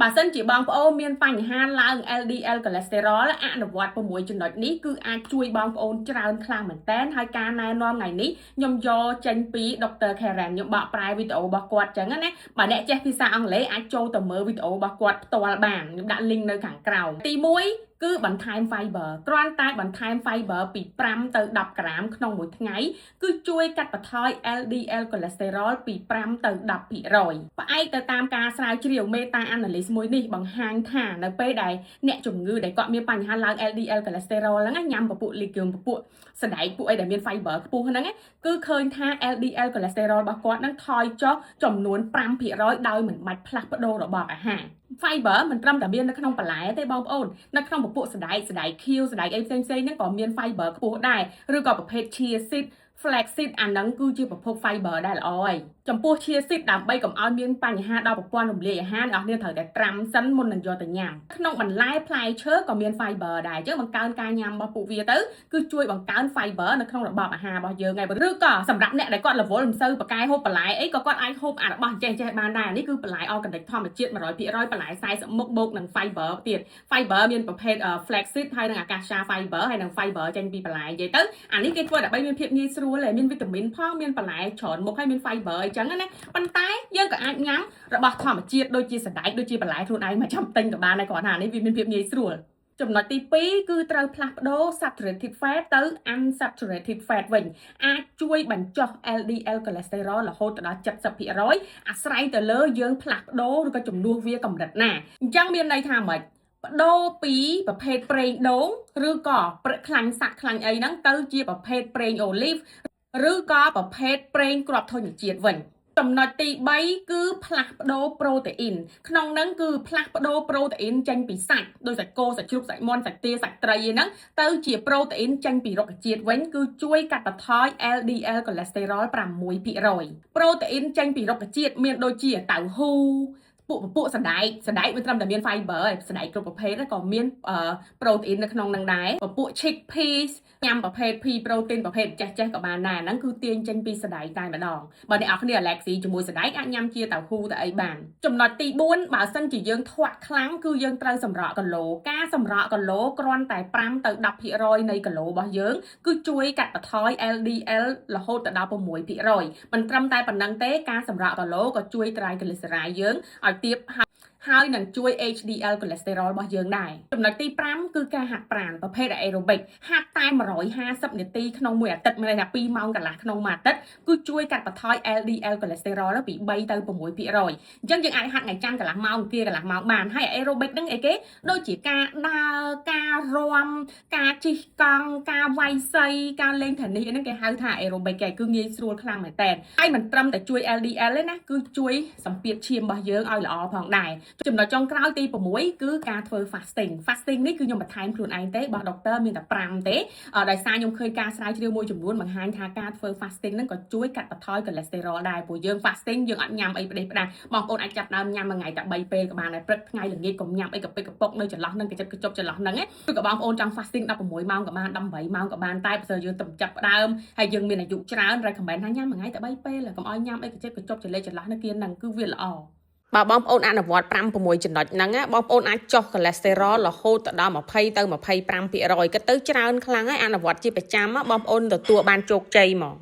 បើសិនជាបងប្អូនមានបញ្ហាឡើង LDL cholesterol អនុវត្ត6ចំណុចនេះគឺអាចជួយបងប្អូនច្រើនខ្លាំងមែនតើហើយការណែនាំថ្ងៃនេះខ្ញុំយកចេញពី Dr. Karen ខ្ញុំបកប្រែវីដេអូរបស់គាត់ចឹងណាបើអ្នកចេះភាសាអង់គ្លេសអាចចូលទៅមើលវីដេអូរបស់គាត់ផ្ទាល់បានខ្ញុំដាក់ link នៅខាងក្រោមទី1គឺបន្ថែម fiber គ្រាន់តែបន្ថែម fiber ពី5ទៅ10ក្រាមក្នុងមួយថ្ងៃគឺជួយកាត់បន្ថយ LDL cholesterol ពី5ទៅ10%ផ្អែកទៅតាមការស្រាវជ្រាវ meta analysis មួយនេះបង្ហាញថានៅពេលដែលអ្នកជំងឺដែលគាត់មានបញ្ហាឡើង LDL cholesterol ហ្នឹងណាញ៉ាំពពួក legume ពពួកសណ្ដែកពួកអីដែលមាន fiber ខ្ពស់ហ្នឹងណាគឺឃើញថា LDL cholesterol របស់គាត់ហ្នឹងថយចុះចំនួន5%ដោយមិនបាច់ផ្លាស់ប្ដូររបបអាហារ fiber មិនត្រឹមតែមាននៅក្នុងបន្លែទេបងប្អូននៅក្នុងពពួកសណ្ដែកសណ្ដែកខៀវសណ្ដែកអីផ្សេងៗហ្នឹងក៏មាន fiber ខ្ពស់ដែរឬក៏ប្រភេទ chia seed, flax seed អាហ្នឹងគឺជាប្រភព fiber ដែលល្អហើយចំពោះ chia seed ដើម្បីកុំឲ្យមានបញ្ហាដល់ប្រព័ន្ធរំលាយអាហារអ្នកនរត្រូវតែត្រាំសិនមុននឹងយកទៅញ៉ាំក្នុងបន្លែផ្លែឈើក៏មាន fiber ដែរអញ្ចឹងបង្កើនការញ៉ាំរបស់ពួកវាទៅគឺជួយបង្កើន fiber នៅក្នុងរបបអាហាររបស់យើងហើយឬក៏សម្រាប់អ្នកដែលគាត់រវល់មិនសូវប្រកែហូបបន្លែអីក៏គាត់អាចហូបអារបស់ចេះចេះបានដែរនេះគឺបន្លែ organic ធម្មជាតិ100%បន្លែ40មុខបូកនឹង fiber ទៀត fiber មានប្រភេទ flax seed ហើយនិង acacia fiber ហើយនិង fiber ចេញពីបន្លែនិយាយទៅអានេះគេធ្វើដើម្បីមានភាពងាយស្រួលហើយមានវីតាមីនផងមានបន្លែច្រើនមុខហើយមាន fiber អីចឹងណាប៉ុន្តែយើងក៏អាចញ៉ាំរបស់ធម្មជាតិដូចជាសណ្ដែកដូចជាបន្លែខ្លួនឯងមកចាំទិញក៏បានដែរគ្រាន់ថានេះវាមានភាពងាយស្រួលចំណុចទី2គឺត្រូវផ្លាស់ប្ដូរ saturated fat ទៅ unsaturated fat វិញអាចជួយបញ្ចុះ LDL cholesterol រហូតដល់70%អាស្រ័យទៅលើយើងផ្លាស់ប្ដូរឬក៏ជំនួសវាកម្រិតណាអញ្ចឹងមានន័យថាម៉េចបដូរពីប្រភេទប្រេងដូងឬក៏ព្រឹកខ្លាញ់សัตว์ខ្លាញ់អីហ្នឹងទៅជាប្រភេទប្រេងអូលីវឬក៏ប្រភេទប្រេងគ្រាប់ធញ្ញជាតិវិញចំណុចទី3គឺផ្លាស់ប្ដូរប្រូតេអ៊ីនក្នុងហ្នឹងគឺផ្លាស់ប្ដូរប្រូតេអ៊ីនចេញពីសាច់ដូចសាច់គោសាច់ជ្រូកសាច់មាន់សាច់ទាសាច់ត្រីអីហ្នឹងទៅជាប្រូតេអ៊ីនចេញពីរុក្ខជាតិវិញគឺជួយកាត់បន្ថយ LDL cholesterol 6%ប្រូតេអ៊ីនចេញពីរុក្ខជាតិមានដូចជាតៅហ៊ូពួកពពួកសណ្ដែកសណ្ដែកមិនត្រឹមតែមាន fiber ឯសណ្ដែកគ្រប់ប្រភេទក៏មានប្រូតេអ៊ីននៅក្នុងនឹងដែរពពួក chickpeas ញ៉ាំប្រភេទ pea protein ប្រភេទចេះចេះក៏បានដែរហ្នឹងគឺទាញចេញពីសណ្ដែកតែម្ដងបើអ្នកនរគ្នា allergy ជាមួយសណ្ដែកអាចញ៉ាំជាតៅហ៊ូទៅអីបានចំណុចទី4បើសិនជាយើងធាត់ខ្លាំងគឺយើងត្រូវសម្រក់គីឡូការសម្រក់គីឡូគ្រាន់តែ5ទៅ10%នៃគីឡូរបស់យើងគឺជួយកាត់បន្ថយ LDL រហូតទៅដល់6%មិនត្រឹមតែប៉ុណ្ណឹងទេការសម្រក់គីឡូក៏ជួយ triglyceride យើងឲ្យទាបហើយនឹងជួយ HDL cholesterol របស់យើងដែរចំណុចទី5គឺការហាត់ប្រាណប្រភេទ aerobic ហាត់តែ150នាទីក្នុងមួយអាទិត្យមានន័យថា2ម៉ោងកន្លះក្នុងមួយអាទិត្យគឺជួយកាត់បន្ថយ LDL cholesterol ពី3ទៅ6%អញ្ចឹងយើងអាចហាត់ថ្ងៃច័ន្ទកន្លះម៉ោងអង្គារកន្លះម៉ោងបានហើយ aerobic ហ្នឹងអីគេដូចជាការដើរការរាំការជិះកង់ការវាយសីការលេង tennis ហ្នឹងគេហៅថា aerobic គេគឺងាយស្រួលខ្លាំងមែនតើហើយមិនត្រឹមតែជួយ LDL ទេណាគឺជួយសម្ពាធឈាមរបស់យើងឲ្យល្អផងដែរចំណុចចុងក្រោយទី6គឺការធ្វើ fasting fasting នេះគឺខ្ញុំបន្ថែមខ្លួនឯងទេរបស់ doctor មានតែ5ទេដោយសារខ្ញុំឃើញការស្រាវជ្រាវមួយចំនួនបង្ហាញថាការធ្វើ fasting ហ្នឹងក៏ជួយកាត់បន្ថយ cholesterol ដែរព្រោះយើង fasting យើងអត់ញ៉ាំអីផ្ដេសផ្ដាសបងប្អូនអាចចាប់ដើមញ៉ាំមួយថ្ងៃតែ3ពេលក៏បានដែរព្រឹកថ្ងៃល្ងាចកុំញ៉ាំអីកពិកកពុកនៅចន្លោះហ្នឹងកចិត្តកជប់ចន្លោះហ្នឹងឬក៏បងប្អូនចង់ fasting 16ម៉ោងក៏បាន18ម៉ោងក៏បានតែបើសិនយើងទៅចាប់ដើមហើយយើងមានអាយុច្រើន recommend ថាញ៉ាំមួយថ្ងៃតែ3ពេលកុំឲ្យញ៉ាំអីកចិត្តកជប់ចលេចចន្លោះនៅគៀនហ្នឹងគឺវាល្អ បើបងប្អូនអនុវត្ត5 6ចំណុចហ្នឹងណាបងប្អូនអាចចុះកូលេស្តេរ៉ុលរហូតទៅដល់20ទៅ25%គិតទៅច្រើនខ្លាំងហើយអនុវត្តជាប្រចាំបងប្អូនទទួលបានជោគជ័យហ្មង។